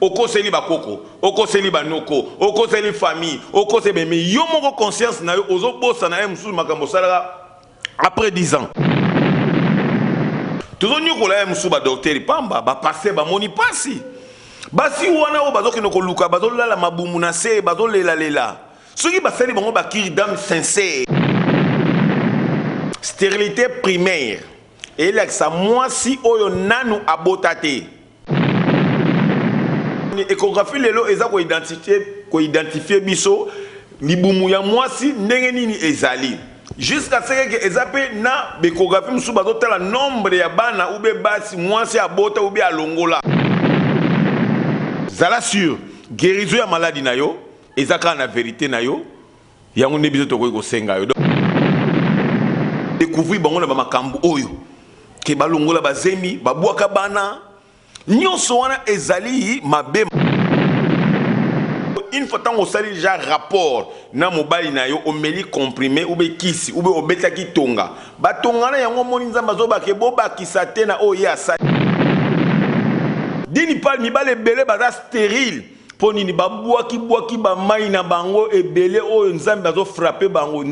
Okoseli bakoko, okoseli banoko, okoseli famille, okoseli mais yo moko conscience na yo ozobosana ye mosusu makambo osalaka après 10 ans. Tozonyokola ye mosusu badocteur pamba, bapaster bamoni pasi. Basi wana oyo bazokende koluka, bazolala mabumu na se, bazolelalela. Soki basali bango ba cure d'âme sincère. Sterilite primaire elakisa mwasi oyo nanu abota te. Echographie lelo eza ko identifier, ko identifier biso libumu ya mwasi ndenge nini ezali. Jusqu'à ce que eza pe na b'echographie mosusu bazotala nombre ya bana ou bien basi mwasi abota ou bien alongola. Zala sur guérison ya maladi na yo eza kaka na verite na yo, yango nde biso tokoki kosenga yo. Découvrir bango na ba makambo oyo ke balongola bazemi, babwaka bana, nyonso wana ezali mabe. Une fois ntango osali déjà rapport na mobali na yo, omeli comprimé ou bien kisi ou bien obetaki tonga, batonga na yango, omoni Nzambe azobake bobakisa te na oyo ye asali. Dini pal mibale ebele baza stérile mpo nini? Babwaki-bwaki bamai na bango ebele oyo Nzambe azofrapper bango.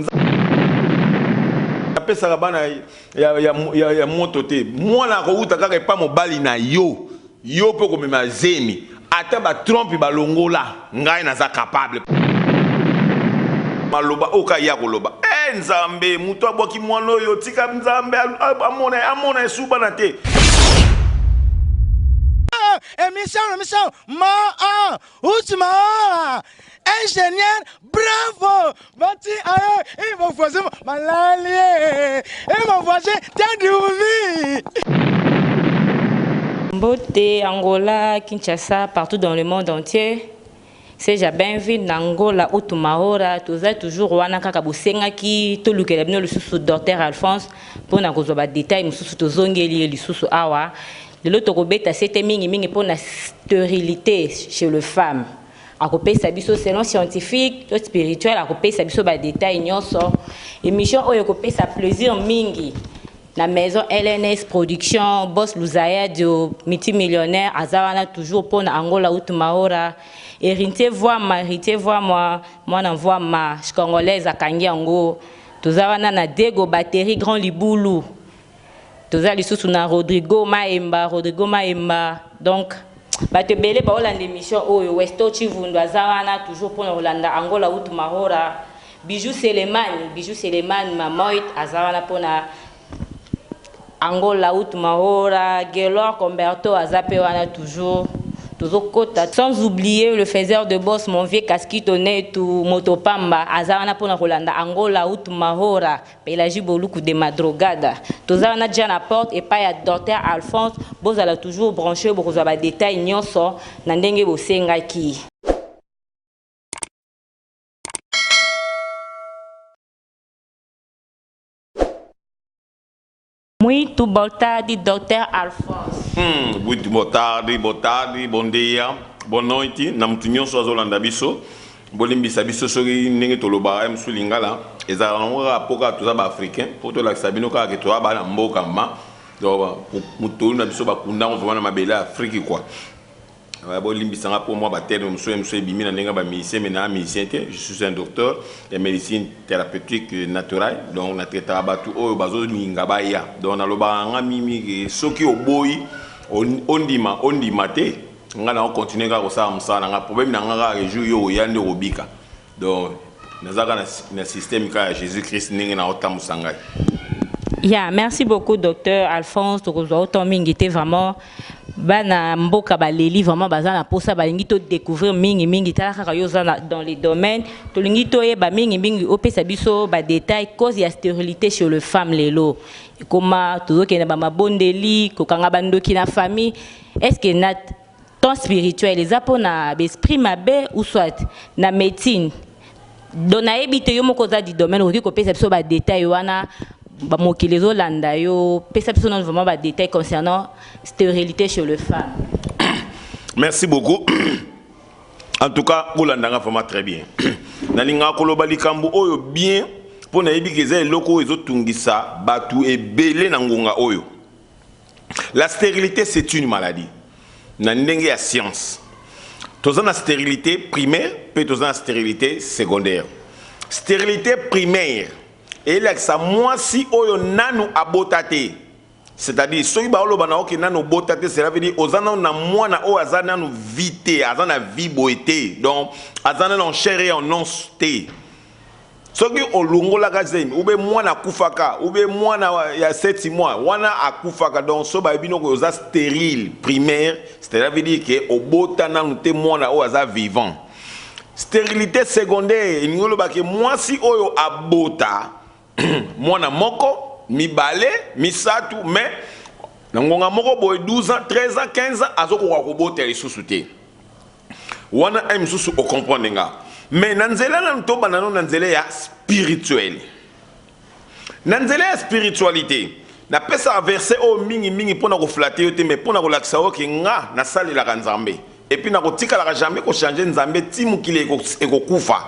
Apesaka bana ya moto te. Mwana akowuta kaka epa mobali na yo, yo mpe komema zemi. Ata batrompe balongola, ngai naza capable. Maloba oyo kaka ya koloba e Nzambe, moto abwaki mwana oyo, tika Nzambe amona, amona esubana te. Émission, émission, ma, ah, Ousmane, ingénieur, bravo. Bati, aye, et mon voisin, malali, et mon voisin, t'as dormi. Mbote, Angola, Kinshasa, partout dans le monde entier. Seja bem-vindo na Angola Utumahora. Toza toujours wana kaka bosengaki tolukela bino lisusu Dr Alphonse mpona kozwa badétail mosusu. Tozongeli ye lisusu awa lelo. Tokobeta sete mingimingi mpona stérilité chez le femme. Akopesa biso selon scientifique to spirituel, akopesa biso badétail nyonso. Émission oyo ekopesa plaisir mingi na maison LNS Production. Boss Luzayadio, multimillionnaire, aza wana toujours mpona Angola Utumaora. Héritier Voama, Héritier Voama, mwana Voama congolaise akangi yango. Toza wana na Diego Batterie, Grand Libulu. Toza lisusu na Rodrigo Maemba, Rodrigo Maemba. Donc bato ebele baolanda émission oyo. Westo Chivundu aza wana toujours mpona kolanda Angola Utumahora. Bijou Selemani, Bijou Selemani Mamoit aza wana mpona Angola Utumahora. Gelor Comberto aza mpe wana toujours. Tozokota, sans oublier le faiseur de boss, mon vieux Casquito Netu Motopamba, aza wana mpona kolanda Angola Utumahora. Pélagie Boluku de Madrogada, toza wana dia na porte epai ya Docteur Alphonse. Bozala toujours branché, bokozwa badétail nyonso na ndenge bosengaki. Muito boa tarde, Dr. Alphonse. Muito boa tarde, boa tarde, bom dia, boa noite. Na mutu nyonso azolanda biso, bolimbisa biso soki ndenge tolobaka ye mosusu lingala ezalaka nango kaka mpo kaka toza baafricain, mpo tolakisa bino kaka ke toza bana mboka. Ma donc motolu na biso bakundango vraiment na mabele ya Afrique quoi. Bolimbisanga mpo mwa baterme mosusu mosusu ebimi na ndenge ya bamusicien, mais naa musicien te. Je suis un docteur ya médecine thérapeutique naturelle, donc natraitaka bato oyo bazolinga baya. Donc nalobaka nga mimi, soki oboyi ondima, ondima te, nga na ocontinue kaka kosala mosala na nga. Problème na nga kaka jour yo oya nde okobika. Donc naza kaka na système kaka ya Jésus Christ ndenge na otambusa ngai. Ya, merci beaucoup, docteur Alphonse. Tokozwa autant mingi te. Vraiment bana mboka baleli, vraiment baza na posa, balingi todécouvrir mingi mingi. Tala kaka yo oza dans les domaines, tolingi toyeba mingi mingi, opesa biso badétail cause ya stérilité chez le femme. Lelo ekoma tozokende bamabondeli, kokanga bandoki na famille. Est ce que na temps spirituel eza mpona baesprit mabe ou soit na médecine? Donc nayebi te, yo moko oza du domaine, okoki kopesa biso badétail wana. Bamokili ezolanda yo, pesa biso nano vraiment badétail concernant stérilité chez le femme. Merci beaucoup. En tout cas bolandanga vraiment très bien. Nalingaka koloba likambo oyo bien mpo nayebi ke eza eloko oyo ezotungisa bato ebele na ngonga oyo. La stérilité, c'est une maladie na ndenge ya science. Toza na sterilite primaire mpe toza na sterilite secondaire. Sterilite primaire elakisa mwasi oyo nanu abota te. C'est-à-dire soki baoloba na oke nanu obota te, cela veut dire oza nanu na mwana oyo aza nanu vie te, aza na vie boye te, donc aza nanu en chair et en os te. Soki olongolaka zemi ou bien mwana akufaka ou bien mwana ya 7 mois wana akufaka, donc so bayebi noko oza stérile primaire, cela veut dire que obota nanu te mwana oyo aza vivant. Stérilité secondaire elingi oloba ke mwasi oyo abota mwana moko, mibale, misato, mais na ngonga moko boye 12 ans, 13 ans, 15 ans azokoka kobota lisusu te. Wana un mosusu ocomprendre nga. Mais na nzela nanu tobanda nano na nzela ya spirituel. Na nzela ya spiritualité, napesaka verset oyo mingimingi mpo na koflatter yo te, mais mpo na kolakisa yo ke nga nasalelaka Nzambe et puis nakotikalaka jamais kochanger Nzambe ti mokili ekokufa.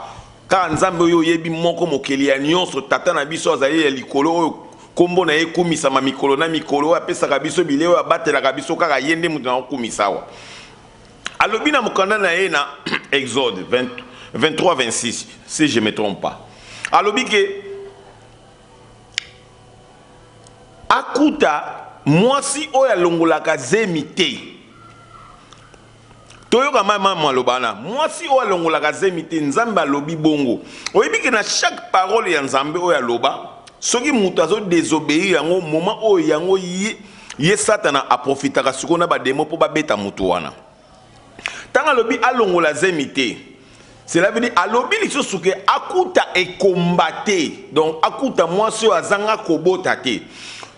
Kaka Nzambe oyo oyebi moko, mokeli ya nyonso, tata na biso azali ya likolo, oyo nkombo na ye ekumisama mikolo na mikolo, oyo apesaka biso bilei, oyo abatelaka biso, kaka ye nde moto na kokumisa awa. Alobi na mokanda na ye na Exode 20, 23 26, si je me trompe pas, alobi ke akuta mwasi oyo alongolaka zemi te. Toyoka mama maloba wana, mwasi oyo alongolaka zemi te. Nzambe alobi bongo. Oyebi ke na chaque parole ya Nzambe oyo aloba, soki moto azodésobéir yango, moment oyo yango ye, ye Satana aprofitaka sikoyo na badémons mpo babeta motu wana. Ntango alobi alongola zemi te, cela veut dire alobi lisusu ke akuta ekomba te, donc akuta mwasi oyo azanga kobota te.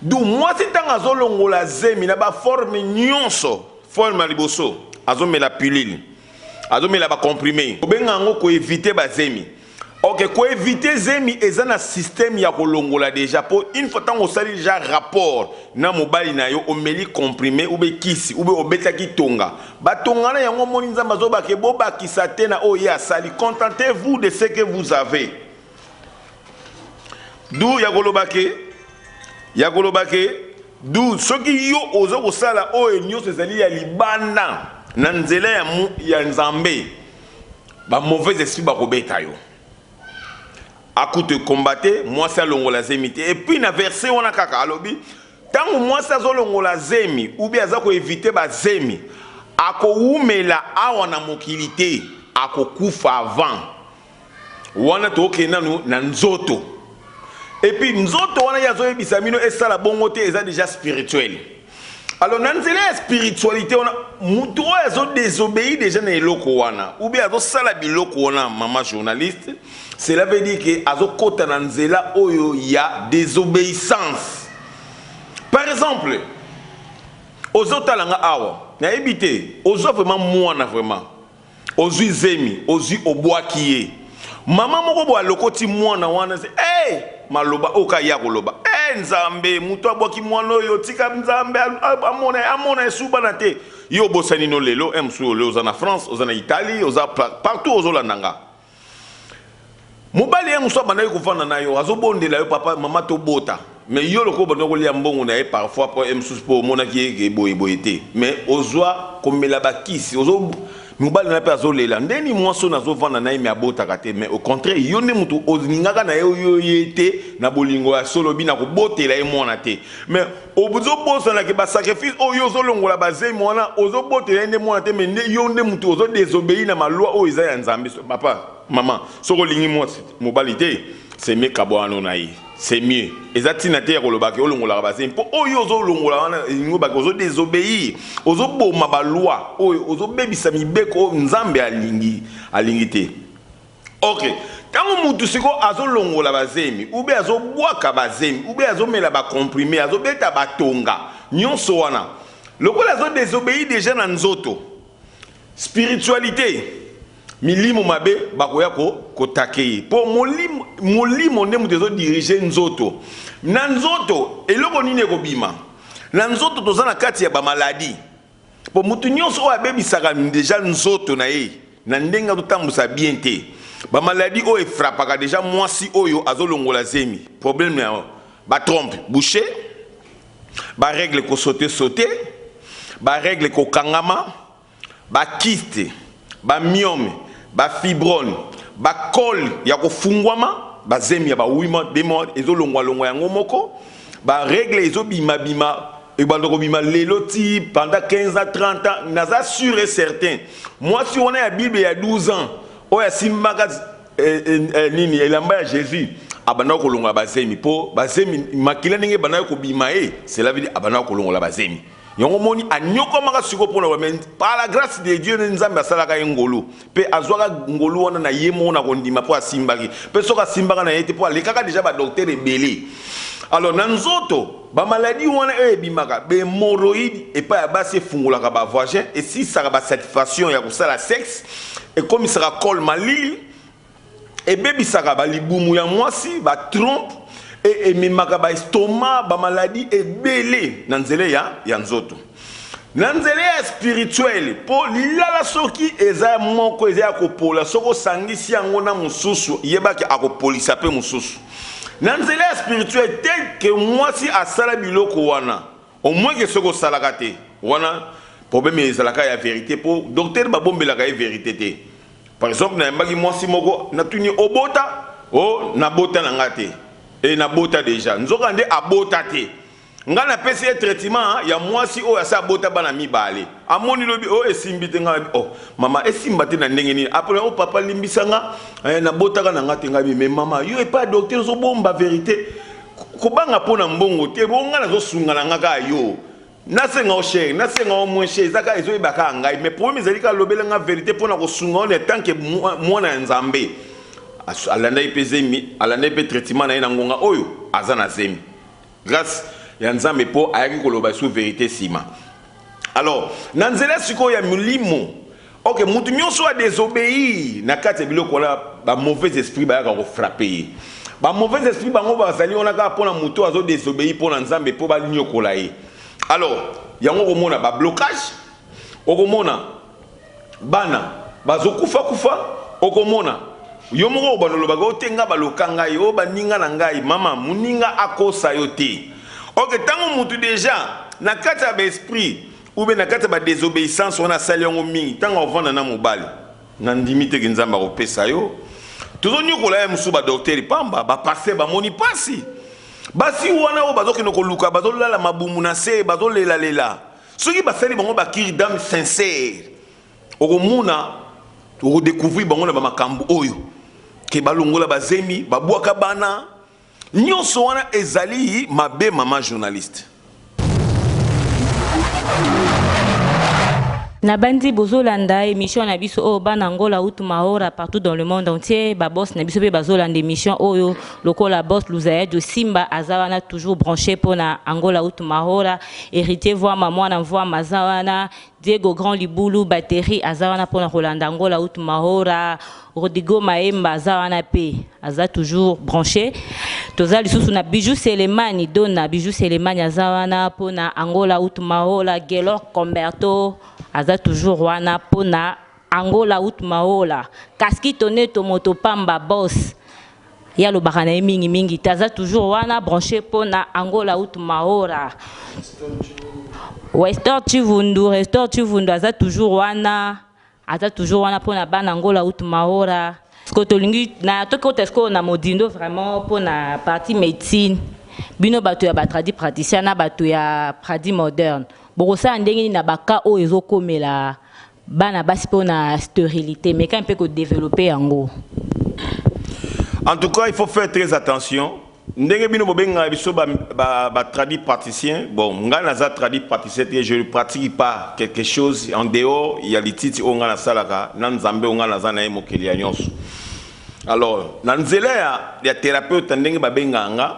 Du mwasi ntango azolongola zemi na baforme nyonso, forme ya liboso, azomela pilule, azomela bacomprimés, kobenga yango koéviter bazemi. Ok, koéviter zemi eza na système ya kolongola déjà, mpo une fois ntango osali déjà rapport na mobali na yo, omeli comprimé ou bien kisi ou bien obetaki tonga, batonga na yango, omoni Nzambe azobake bobakisa te na oyo ye asali. Contentez-vous de ce que vous avez. Du ya koloba ke, ya koloba ke du soki yo oza kosala oyo nyonso ezali ya libanda na nzela ya Nzambe, bamauvais esprit bakobeta yo. Akuta ekomba te, mwasi alongola zemi te. Et puis na verset wana kaka alobi, ntango mwasi azolongola zemi ou bien aza koéviter bazemi, akowumela awa na mokili te, akokufa avant. Wana tokokende nanu na nzoto. Et puis nzoto wana ye azoyebisa bino esala bongo te, eza déjà spirituel. Alors na nzela ya spiritualité wana, mutu oyo azodésobéir déjà na eloko wana ou bien azosala biloko wana, mama journaliste, cela veut dire ke azokɔta na nzela oyo ya désobéissance. Par exemple, ozotala nga awa, nayebi te, ozwa vraiment mwana, vraiment ozwi zemi, ozwi, obwaki ye. Mama moko boye alokoti mwana wana se hey! Maloba oyo kaka ya koloba hey, Nzambe, moto abwaki mwana oyo, tika Nzambe amona, amona esubana te. Yo obosani no lelo mosusu olelo oza na France, oza na Italie, oza partout, ozolanda nga. Mobali ye mosusu abandaki kovanda na yo, azobondela yo: "Papa, mama, tobota." Mais yo lokola obandaki kolia mbongo na ye parfois, mpo ye mosusu mpo omonaki ye boyeboye te, mais ozwa komela bakisi, ozo mobali na mpe azolela ndeni mwasi oyo nazovanda na ye, me abotaka te. Mais au contraire, yo nde motu olingaka na ye oyo ye te na bolingo ya solo, bina kobotela ye mwana te. Mais ozobosanaki basacrifice oyo ozolongola bazemi wana, ozobotela ye nde mwana te. Mais nde yo nde motu ozodésobéir na maloi oyo eza ya Nzambe. Papa, mama, soki olingi mwasi, mobali te, c'est mieux kabwana na ye, c'est mieux. Eza ntina te ya kolobaki olongolaka bazemi, mpo oyo ozolongola wana elingi obaki ozodésobéir, ozoboma baloi oyo, ozobebisa mibeko oyo Nzambe alingi, alingi te. Ok, ntango mutu sikoyo azolongola bazemi ou bien azobwaka bazemi ou bien azomela bacomprimés, azobeta batonga nyonso wana, lokola azodésobéir déjà na nzoto, spiritualité, milimo mabe bakoya kotake ye, mpo molimo, molimo nde moto ezodiriger nzoto. Na nzoto eloko nini ekobima? Na nzoto toza na kati ya bamaladi, mpo motu nyonso oyo abebisaka déjà nzoto na ye na ndenge azotambusa bien te, bamaladi oyo efrappaka déjà mwasi oyo azolongola zemi, problème na yango, batrompes bouchées, barègles kosauter sauter, barègles kokangama, bakystes. Ba myome, ba fibrone, ba col ya kofungwama, ba zemi ya ba 8 mois, 2 mois ezo longwa longwa yango moko, ba règles ezo bima bima ebanda kobima lelo ti pendant 15 ans 30 ans. Naza sûr et certain mwasi wana ya Bible ya 12 ans oyo asimbaka eh, eh, eh, nini elamba ya Jésus abandaka kolongola bazemi mpo bazemi makila ndenge ebandaki kobima ye, cela veut dire abandaka kolongola bazemi. Yango omoni anyokwamaka sikoyo mpo na, mais par la grâce de Dieu Nzambe asalaka ye ngolu mpe azwaka ngolu wana na ye moko na kondima mpo asimbaki mpe soki asimbaka na ye te mpo alekaka deja ba docteur ebele. Alors na nzoto bamaladi wana oyo ebimaka bahemoroïde epai ya basi efungolaka bavagin, esilisaka basatisfaction ya kosala sexe, ekomisaka col malili, ebebisaka balibumu ya mwasi, batrompe, e ememaka baestomac, bamaladi ebele na nzela ya nzoto. Na nzela ya spirituel, mpo lilala soki eza moko eza ya kopola, soki osangisi yango na mosusu, yebaki akopolisa mpe mosusu. Na nzela ya spirituel tel ke mwasi asala biloko wana, au moins ke soki osalaka te wana, problème ezalaka ya vérité, mpo docteur babombelaka ye vérité te. Par exemple, nayambaki mwasi moko, natuni: "Obota?" "O, nabota na nga te." E nabota déjà, nzoka nde abota te. Ngai napesi ye traitement ya mwasi oyo asi abota bana mibale. Amoni lobi oyo esimbi te. Ngai: "Oh mama, esimba te na ndenge nini?" Après: "O papa, limbisa nga, nabotaka na nga te." Ngai: "Mais mama, yo epai ya docteur ozobomba vérité, kobanga mpo na mbongo te. Bo ngai nazosunga na nga kaka yo, nasenga o cher, nasenga o moins cher, eza kaka ezoyeba kaka ngai. Mais problème ezali kaka lobela nga vérité mpo na kosunga oyo tant que mwana ya Nzambe." Alandaki mpe zemi, alandaki mpe traitement na ye na ngonga oyo aza na zemi, grâce ya Nzambe, mpo ayaki koloba su vérité nsima. Alors na nzela sikoyo ya molimo, ok, mutu nyonso adésobéir na kati ya biloko wana, bamauvais esprit bayaka kofrapper ye. Bamauvais esprit bango bazali wana kaka mpona motu azodésobéir mpo na Nzambe, mpo banyokola ye. Alors yango okomona bablocage, okomona bana bazokufa-kufa, okomona yo moko obanda olobaka o te, nga baloka ngai, o baninga na ngai. Mama, moninga akosa yo te. Ok, ntango motu déjà na kati ya baesprit ou bien na kati ya badésobéissance wana asali yango mingi, ntango ovanda na mobali, nandimi teke Nzambe akopesa yo. Tozonyokola ye mosusu, badocteur pamba, bapasteur bamoni mpasi. Basi wana oyo bazokende koluka, bazolala mabumu na se, bazolelalela, soki basali bango bacure d'âme sincère, okomona, okodécouvrir bango na bamakambo oyo ke balongola bazemi, babwaka bana. Nyonso wana ezali mabe, mama journaliste. Nabandi bozolanda émission na biso oyo, bana Angola utu mahora partout dans le monde entier. Baboss na biso mpe bazolanda émission oyo, lokola boss Luzayadio Simba aza wana toujours branché mpona Angola utu mahora. Héritier Voama, mwana Mvoama, aza wana. Diego Grand Libulu Batterie aza wana mpona kolanda Angola utu mahora. Rodrigo Maemba aza wana mpe aza toujours branché. Toza lisusu na Bijou Selemani Dona, Bijou Selemani aza wana mpona Angola utu mahola. Gelor Comberto aza toujours wana mpona Angola utu mahola. Kaski Toneto Moto Pamba, boss ye alobaka na ye mingimingi te, aza toujours wana branché mpona Angola utu mahora. Westor Chivundu, Restor Chivundu aza toujours wana, aza toujours wana mpona bana Angola utu mahora. Sikoyo tolingi na tokota sikoyo na modindo vraiment mpona partie médecine. Bino bato ya batradi praticien na bato ya tradi moderne, bokosala ndenge nini na baka oyo ezokomela bana basi mpona stérilité? Meka mpe kodévelopper yango. En tout cas, il faut faire très attention. Ndenge bino bobengaka biso batradi praticien, bon, ngai naza tradi praticien te, je ne pratique pas quelque chose en dehors ya lititi oyo ngai nasalaka na Nzambe oyo ngai naza na ye, mokili ya nyonso. Alors na nzela ya thérapeute, ndenge babengaka nga,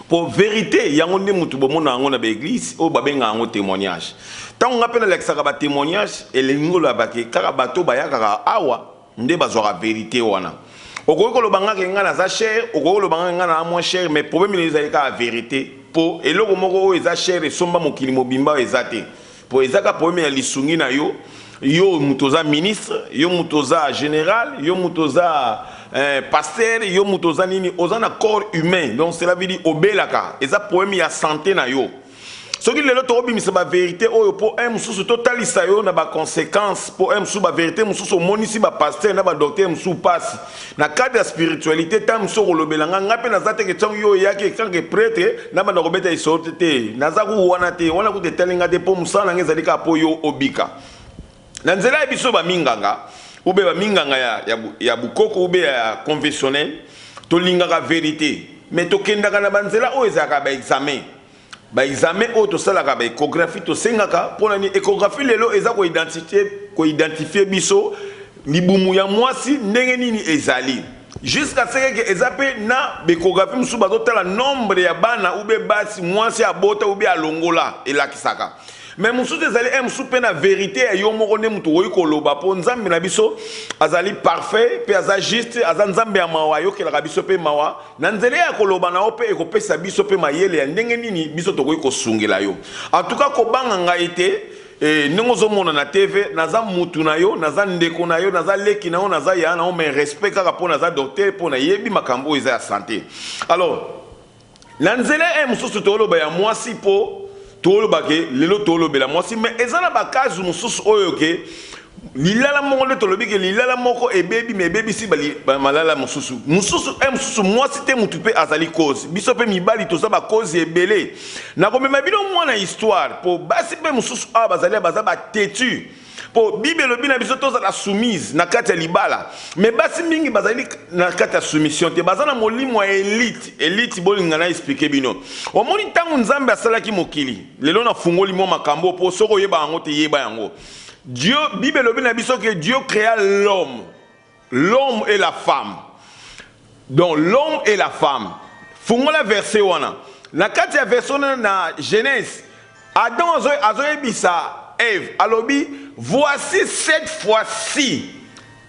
po vérité yango nde motu bomona yango na baéglise oyo babengaka yango témoignage. Ntango nga mpe nalakisaka batémoignage, elingi olobake kaka bato bayakaka awa nde bazwaka vérité wana. Okoki koloba ngaka ngai naza cher, okoki koloba ngaka ngai na moins cher, mais problème ezali kaka vérité, mpo eloko moko oyo eza cher esomba mokili mobimba oyo eza te, mpo eza kaka problème ya lisungi na yo. Yo moto oza ministre, yo moto oza général, yo moto oza pasteur, yo moto oza nini, oza na corps humain, donc cela veut dire obelaka, eza problème ya santé na yo. Soki lelo tokobimisa baverité oyo mpo un mosusu totalisa yo na baconséquence, mpo un mosusu baverité mosusu omonisi bapasteur na badocteur mosusu mpasi na cadre ya spiritualité. Ntango mosusu okolobela nga, ngai mpe naza teke ntango yo oyaki ekanke prêtre na banda kobeta lisolo te. Te, naza ku wana te, wana kuta etali nga te, mpo mosala na ngai ezali kaka mpo yo obika na nzela ya biso baminganga ube baminganga ya bukoko ube ya conventionnel. Tolingaka vérité, mais tokendaka na banzela oyo ezalaka baexamen, baexamen oyo tosalaka, baéchographie. Tosengaka mpona nini échographie? Lelo eza koidentifie biso libumu ya mwasi ndenge nini ezali, jusqu'à ce que eza mpe na baéchographie mosusu bazotala nombre ya bana ube basi mwasi abota ube alongola, elakisaka. Mais mosusu ezali un mosusu mpe na vérité ya yo moko nde moto okoki koloba, mpo Nzambe na biso azali parfait mpe aza juste, aza Nzambe ya mawa, ayokelaka biso mpe mawa. Na nzela ya koloba na yo mpe ekopesa biso mpe mayele ya ndenge nini biso tokoki kosungela yo. En tout cas, kobanga ngai te. Ndenge ozomona na TV, naza mutu na yo, naza ndeko na yo, naza leki na yo, naza ya na yo, mais respect kaka mpo naza docteur, mpo nayebi makambo oyo eza ya santé. Alors, na nzela e mosusu toloba ya mwasi, mpo toloba ke lelo tolobela mwasi, mais eza na bakazu mosusu oyo ke lilala moko nde tolobi ke lilala moko ebebi, me ebebisi malala mosusu mosusu e mosusu. Mwasi te mutu mpe azali cause, biso mpe mibali toza bacause ebele. Nakomema bino mwana histoire, mpo basi mpe mosusu awa bazali, baza batetu, mpo Bible elobi na biso tozala soumise na kati ya libala. Mais basi mingi bazali na kati ya soumission te, baza na molimo ya élite. Élite, bolinga na expliquer bino. Omoni, ntango Nzambe asalaki mokili, lelo nafungoli mwa makambo mpo soki oyeba yango te, yeba yango. Dieu, Bible elobi na biso que Dieu créa l'homme, l'homme et la femme. Donc l'homme et la femme, fungola verset wana. Na kati ya verset wana na Genèse, Adam azoyebisa Ève, alobi: "Voici cette fois-ci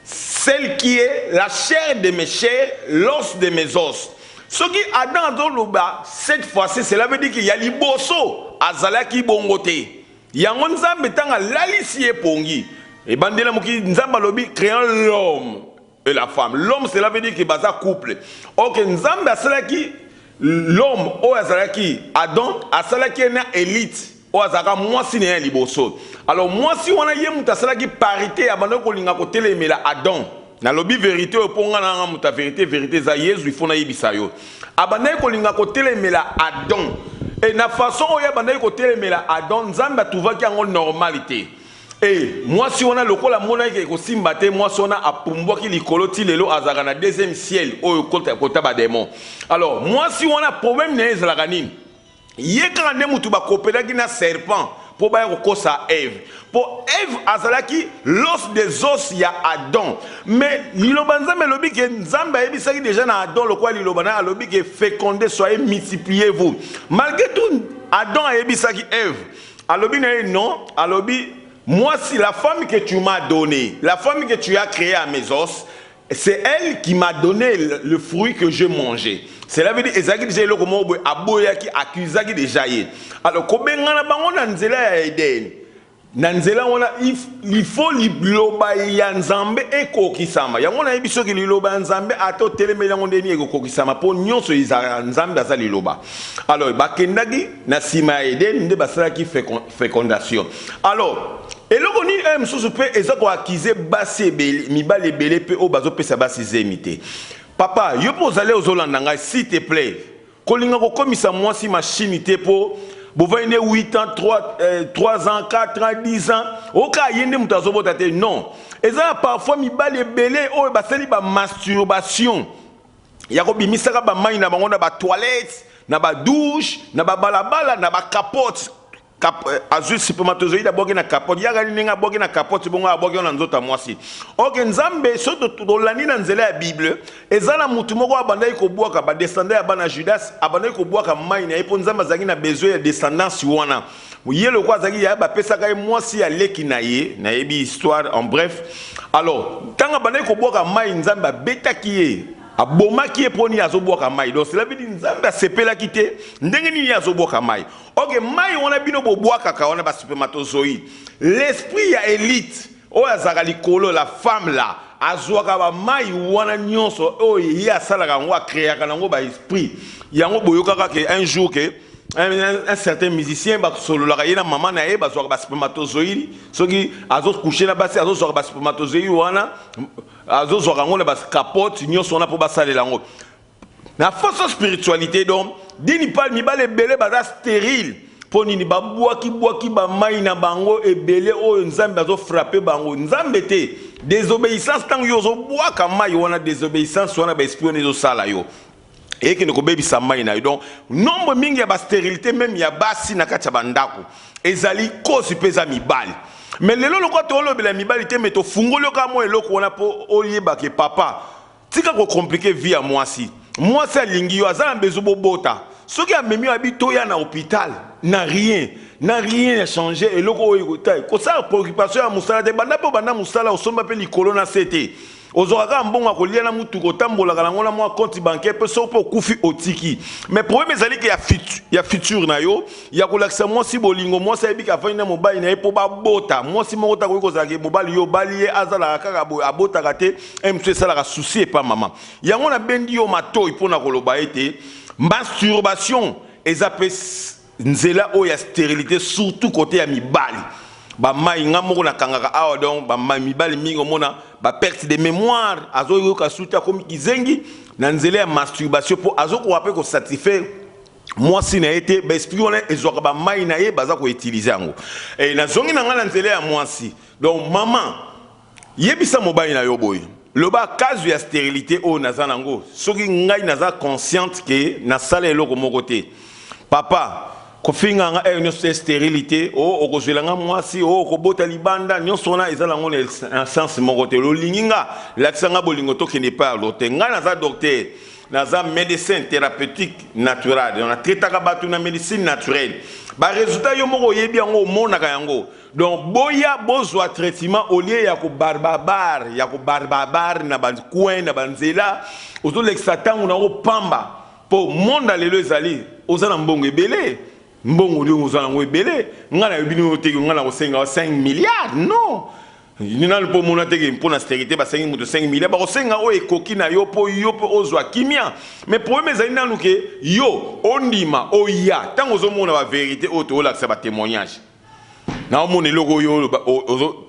celle qui est la chair de mes chairs, l'os de mes os." Soki Adam azoloba "cette fois-ci", cela veut dire qu'il y a liboso azalaki bongo te. Yango Nzambe, ntango alalisi ye pongi, ebandela mokili, Nzambe alobi: "Créant l'homme et la femme." L'homme, cela veut dire que baza couple. Ok, Nzambe asalaki l'homme oyo azalaki Adam, asalaki ye na élite oyo azalaka mwasi na ye ya liboso. Alors mwasi wana, ye moto asalaki parité, abandaki kolinga kotelemela Adam. Nalobi vérité oyo mpo nga na nga moto ya vérité. Vérité eza Yezu, ifo nayebisa yo. Abandaki kolinga kotelemela Adam, e na façon oyo abandaki kotelemela Adam, Nzambe atrouvaki yango normal te. E mwasi wana, lokola amonaki ekosimba te, mwasi wana apumbwaki likolo ti lelo azalaka na deuxième ciel oyo kota badémon. Alors mwasi wana, problème na ye ezalaka nini? Ye kaka nde mutu bakopelaki na serpent mpo baya kokosa Eve, mpo Eve azalaki l'os des os ya Adam. Mais liloba Nzambe elobi ke Nzambe ayebisaki déjà na Adam, lokola liloba na ye alobi ke "fécondez, soyez, multipliez vous". Malgré tout, Adam ayebisaki Eve, alobi na ye non, alobi: "Moi, si la femme que tu m'as donnée, la femme que tu as créée à mes os, c'est elle qui m'a donné le fruit que je mangeais." Cela veut dire ezalaki déjà eloko moko boye aboyaki, accusaki déjà ye. Alors kobengana bango na nzela ya Eden, na nzela wana, il faut liloba ya Nzambe ekokisama. Yango nayebi soki liloba ya Nzambe, ata otelemeli yango ndeni, ekokokisama, mpo nyonso ezalaka Nzambe aza liloba. Alors bakendaki na nsima ya Eden nde basalaki fécondation. Alors eloko nini oyo mosusu mpe eza koaccuser basi ebele, mibali ebele mpe oyo bazopesa basi zemi te? Papa, yo mpo ozali ozolanda ngai, s'il te plaît, kolinga kokomisa mwasi machine te, mpo bovandi nde 8 ans, 3 ans, 4 ans, 10 ans, oka ye nde moto azobota te. Non, eza na parfois mibali ebele oyo basali bamasturbation ya kobimisaka bamai na bango na batoilette, na badouche, na babalabala, na bacapote. Azwi spermatozoïde, abwaki na capote, yaka ndenge abwaki na capote bongo, abwaki na nzoto ya mwasi. Ok, Nzambe, so tolandi na nzela ya Bible, eza na mutu moko abandaki kobwaka badescendant ya bana Judas, abandaki kobwaka mai na ye, mpo Nzambe azalaki na besoin ya descendance wana. Ye lokola azalaki ya, bapesaka ye mwasi ya leki na ye, nayebi histoire en bref. Alors ntango abandaki kobwaka mai, Nzambe abetaki ye, abomaki ye. Mpo nini azobwaka mai? Donc cela veut dire Nzambe asepelaki te ndenge nini ye azobwaka mai. Ok, mai wana bino bobwakaka wana, baspermatozoïde, l'esprit ya élite oyo azalaka likolo, la femme là, azwaka bamai wana nyonso oyo ye asalaka yango, acréaka nango baesprit. Yango boyokaka ke un jour ke Un certain musicien basololaka ye na mama na ye, bazwaka baspermatozoïde. Soki azocoucher na basi, azozwaka baspermatozoïde wana, azozwaka yango na bacapote nyonso wana mpo basalela yango na façon spiritualité. Donc dini pa mibali ebele baza stérile. Mpo nini? Babwaki-bwaki bamai na bango ebele oyo Nzambe azofrapper bango. Nzambe te, désobéissance. Ntango yo ozobwaka mai wana, désobéissance wana, baesprit wana ezosala yo, eyekende kobebisa mai na yo. Donc nombre mingi ya bastérilité, même ya basi na kati ya bandako, ezali kosi mpe eza mibali. Mais lelo, lokola toolobela mibali te, mais tofungoli yo kaka mwa eloko wana mpo oyebake: papa, tika kocompliquer vie ya mwasi. Mwasi alingi yo, aza na besoin bobota. Soki amemi yo, abi toya na hôpital, na rien na rien ya changer eloko oyo kosala préoccupation ya mosala te. Banda mpe obanda mosala, osomba mpe likolo na se te, ozwaka kaka mbongo ya kolia na mutuka, otambolaka nango na mwa compte bancaire mpe soki mpe okufi, otiki. Mais problème ezali ke ya futur na yo, ya kolakisa mwasi bolingo. Mwasi ayebi ke afandi na mobali na ye mpo babota. Mwasi moko takoki kozalaka mobali yo obali ye, azalaka kaka boye, abotaka te. Mosusu esalaka souci epa mama. Yango nabendi yo matoi mpo na koloba ete masturbation eza mpe nzela oyo ya stérilité, surtout côté ya mibali. Bamai nga moko nakangaka awa. Donc bamai, mibali mingi omona baperte de mémoire, azoyoka suti, akomi kizengi na nzela ya masturbation, mpo azokoka mpe kosatisfaire mwasi na ye te. Baesprit wana ezwaka bamai na ye, baza koutiliser yango. E, nazongi na ngai na nzela ya mwasi. Donc mama, yebisa mobali na yo boye, loba: kazu ya stérilité oyo naza nango, soki ngai naza consciente ke nasala eloko moko te, papa, kofinga nga ere nyonso te, stérilité o okozwela nga mwasi o okobota libanda, nyonso wana eza nango na sens moko te. Lolingi nga, lakisa nga bolingo, tokende epai ya docteur. Ngai naza docteur, naza médecin thérapeutique naturel, donc natraitaka bato na médecine naturelle. Baresultat yo moko oyebi yango, omonaka yango. Donc boya bozwa traitement au lieu ya kobarbabar, ya kobarbabar na bacoin, na banzela, ozolekisa ntango nango pamba. Mpo monde lelo ezali, oza na mbongo ebele, mbongo ndenge oza nango ebele, ngai nayebi nini oteki ngai na kosenga 5 milliards? Non, nani mpo omona teke mpo na stérilité basengi moto 5 milliard. Bakosenga oyo ekoki na yo mpo yo mpe ozwa kimia. Mais problème ezali nanu ke yo ondima oya. Ntango ozomona bavérité oyo toolakisa, batémoignage, naomona eloko oyo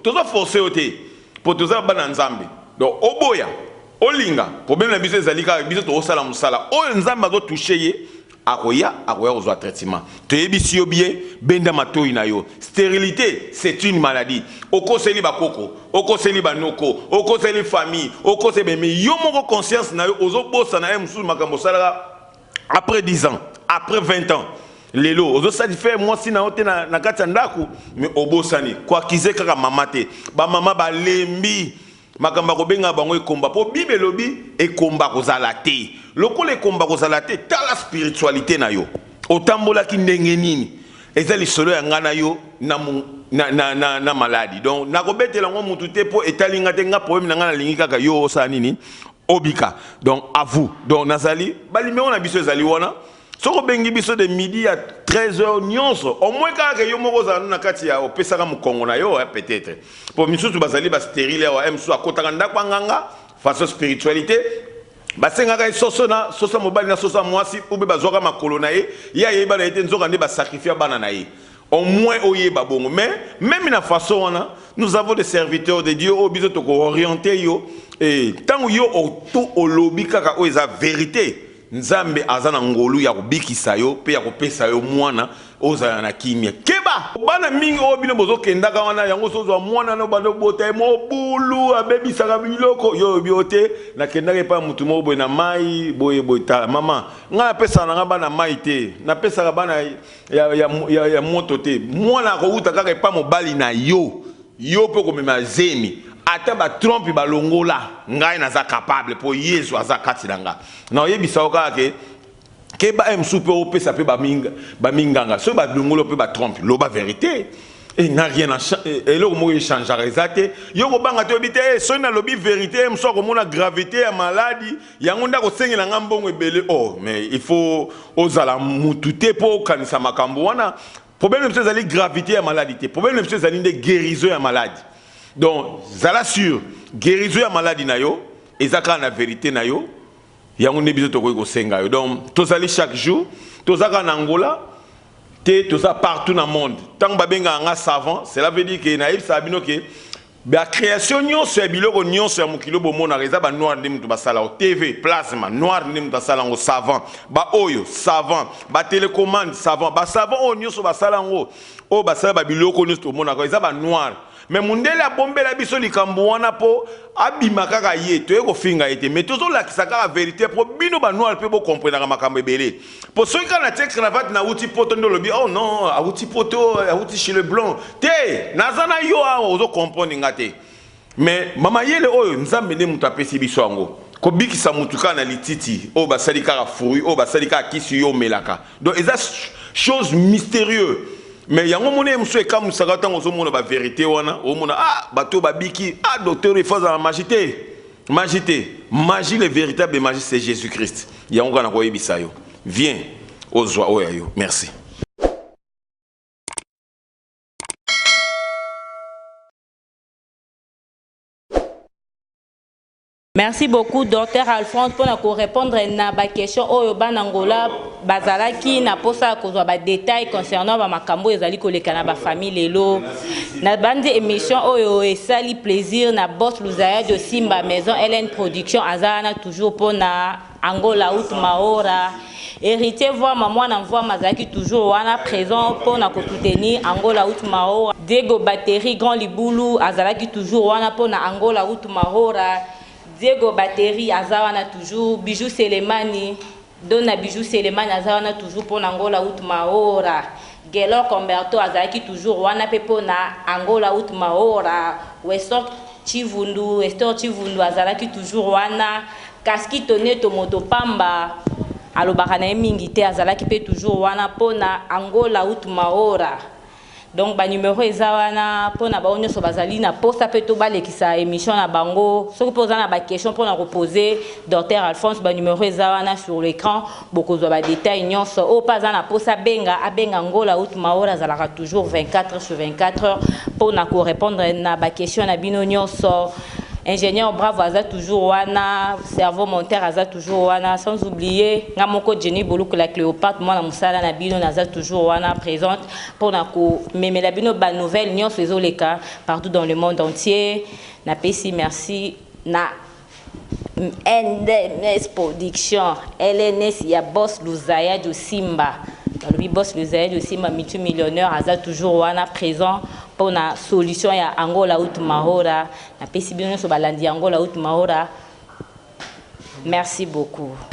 tozoforcer yo te, mpo toza bana Nzambe. Donc oboya, olinga, problème na biso ezali kaka biso tokosala mosala oyo Nzambe azotoucher ye, akoya, akoya kozwa traitement. Toyebisi yo bien, benda matoi na yo. Stérilité, c'est une maladie. Okoseli bakoko, okoseli banoko, okoseli famille, okoseli mais yo moko conscience na yo ozobosana ye mosusu makambo osalaka après 10 ans, après 20 ans. Lelo ozosatisfaire mwasi na yo te na kati ya ndako, mais obosani koaccuser kaka mama te. Bamama balembi makambo ya kobenga bango ekomba, mpo Bible elobi ekomba kozala te. Lokola ekomba kozala te, tala spiritualité na yo, otambolaki ndenge nini? Eza lisolo ya ngai na yo na maladie. Donc nakobetela yango mutu te, mpo etali nga te. Nga problème na ngai, nalingi kaka yo osala nini? Obika. Donc à vous. Donc nazali, banuméro na biso ezali wana. Soki obengi biso de midi ya 13 heures nyonso, au moins kaka yo moko ozala na kati ya opesaka mokongo na yo, peut-être mpo misusu bazali bastérile awa. Mosusu akotaka ndako ya nganga, façon spiritualité, basengaka ye soso na soso ya mobali na soso ya mwasi, ube bazwaka makolo na ye, ye ayeba na ye te, nzoka nde basacrifier bana na ye. Au moins oyeba bongo. Mais même na façon wana, nous avons des serviteurs de Dieu oyo biso tokoorienter yo. Ntango yo to olobi kaka oyo eza vérité, Nzambe aza na ngolu ya kobikisa yo mpe ya kopesa yo mwana, ozala na kimia. Keba, bana mingi oyo bino bozokendaka wana, yango sozwa mwana no bando bota ye mobulu, abebisaka biloko. Yo oyebi yo te, nakendaka epai ya motu moko boye na mai boye boye. Tala mama, ngai napesaka na ngai bana mai te, napesaka bana ya moto te. Mwana akowuta kaka epai mobali na yo, yo mpe komema zemi, ata batrompe balongola, ngai naza capable, mpo Yesu aza kati na nga. Na oyebisa yo kaka ke keba. Ye mosusu mpe opesa mpe baminganga, soki balongoli mpe batrompe, loba vérité e na rien, eloko moko echangeaka eza te. Yo kobanga te, oyebi te, soki nalobi vérité, mosusu akomona gravité ya maladie yango, nde akosengela nga mbongo ebele. Oh, mais il faut ozala mutu te mpo okanisa makambo wana. Problème na biso ezali gravité ya maladie te, problème na biso ezali nde guérison ya maladie. Donc zala sûr, guérison ya maladie na yo eza kaka na vérité na yo. Yango nde biso tokoki kosenga yo. Donc tozali chaque jour, toza kaka na Angola. Te, toza partout na monde. Ntango babengaka nga savant, cela veut dire que nayebisaka bino ke bacréation nyonso ya biloko nyonso ya mokili oyo bomonaka eza banoir nde moto basala yango. TV plasma, noir nde moto asala yango, savant. Baoyo savant, batélécommande savant, basavant oyo nyonso basala yango, oyo basala babiloko nyonso tomonaka eza banoir. Mais mundele abombela biso likambo wana mpo abima kaka ye. Toye kofinga ye te, mais tozolakisa kaka vérité mpo bino banoir mpe bokomprenaka makambo ebele. Mpo soki kaka natie cravate, nauti poto, nde olobi: "Oh non, awuti poto, awuti chez le blanc." Te, naza na yo awa, ozokomprendre nga te. Mais mamayele oyo Nzambe nde moto apesi biso yango, kobikisa motu kaka na lititi oyo basali kaka fruit, oyo basali kaka kisi oyo omelaka. Donc eza chose mystérieux. Mais yango moni ye mosusu ekamwisaka ntango ozomona bavérité wana, omona: "Ah, bato babiki, ah, docteur, il faut azala magie." Te, magie te. Magie, le véritable magie, c'est Jésus Christ. Yango kaka na koyebisa yo, viens ozwa oyo ya yo. Merci. Merci beaucoup, docteur Alphonse, mpona korépondre na baquestion oyo bana Angola bazalaki na mposa ya kozwa badétail concernant bamakambo oyo ezali koleka na bafamille lelo. Na bandi émission oyo esali plaisir na boss Luzaya de Simba Maison LN Production, aza wana toujours mpona Angola Ultima Hora. Héritier Voama, mwana Mvwama, azalaki toujours wana présent mpona kosoutenir Angola Ultima Hora. Diego Batterie, Grand Libulu, azalaki toujours wana mpona Angola Ultima Hora. Diego Batterie aza wana toujours. Bijou Selemani, Dona Bijou Selemani, aza wana toujours mpona Angola Ultima Hora. Gelor Comberto azalaki toujours wana mpe mpona Angola Ultima Hora. Wesor Chivundu, Estor Chivundu, azalaki toujours wana. Kaski Toneto, moto pamba alobaka na ye mingi te, azalaki mpe toujours wana mpona Angola Ultima Hora. Donc banumero eza wana mpona bango nyonso bazali na posa mpe to balekisa émission na bango. Soki mpe oza na baquestion mpona kopose docteur Alphonse, banumero eza wana sur l'écran, bokozwa badétail nyonso. Oyo mpe aza na posa abenga, abenga. Angola Ultima Hora azalaka toujours 24 sur 24 heures mpona korépondre na baquestion na bino nyonso. Ingénieur Bravo aza toujours wana, cerveau monteur aza toujours wana, sans oublier nga moko Jenny Boluku la Cléopâtre, mwana mosala na bino, naza toujours wana présente mpona komemela bino banouvelle nyonso ezoleka partout dans le monde entier. Napesi merci na NDMS Production LNS ya boss Luzaya de Simba. Balobi boss Luzaya de Simba, multimillionnaire, aza toujours wana présent mpona solution ya Angola Ultima Hora. Napesi bino nyonso balandi ya Angola Ultima Hora, merci beaucoup.